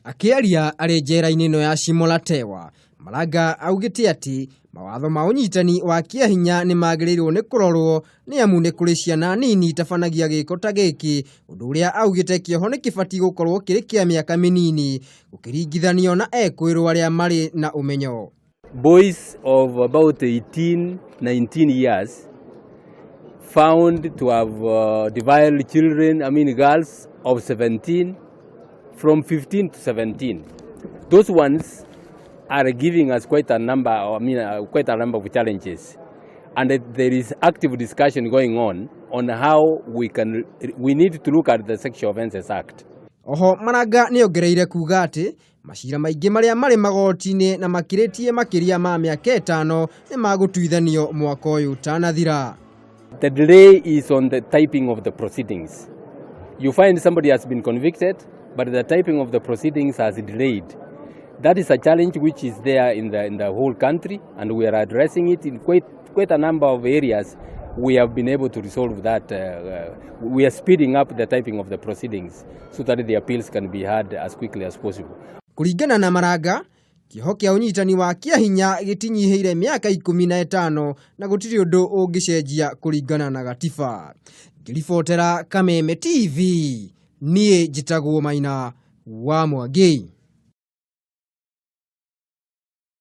Akĩaria arĩ njera-inĩ ĩno ya Shimo la Tewa, Maraga augĩte atĩ mawatho ma ũnyitani wa kĩahinya nĩ magĩrĩirwo nĩ kũrorwo nĩ amu nĩ kũrĩ ciana nini itabanagia gĩko ta gĩkĩ, ũndũ ũrĩa augĩte kĩoho nĩ kĩbatiĩ gũkorwo kĩrĩ kĩa mĩaka mĩnini gũkĩringithanio na ekũĩrwo arĩa marĩ na ũmenyo. Boys of about 18, 19 years found to have defiled children, I mean girls of 17, from 15 to 17. Those ones are giving us quite a number, I mean, quite a number of challenges. And there is active discussion going on how we can, we need to look at the Sexual Offences Act. Oho Maraga nĩ ongereire kuga atĩ macira maingĩ marĩa marĩ magoti-inĩ na makĩrĩtie makĩria ma mĩaka 5 nĩ magũtuithanio mwaka ũyũ ũtanathira. The delay is on the typing of the proceedings. You find somebody has been convicted, but the typing of the proceedings has delayed. That is a challenge which is there in the whole country, and we are addressing it in quite a number of areas. We have been able to resolve that. We are speeding up the typing of the proceedings so that the appeals can be heard as quickly as possible. Kũringana na Maraga, kĩoho kĩa ũnyitani wa kĩahinya gĩtinyihĩire mĩaka 15 na gũtirĩ ũndũ ũngĩcenjia kũringana na gatiba. Ngĩribotera Kameme TV, niĩ njĩtagwo Maina wa Mwangi.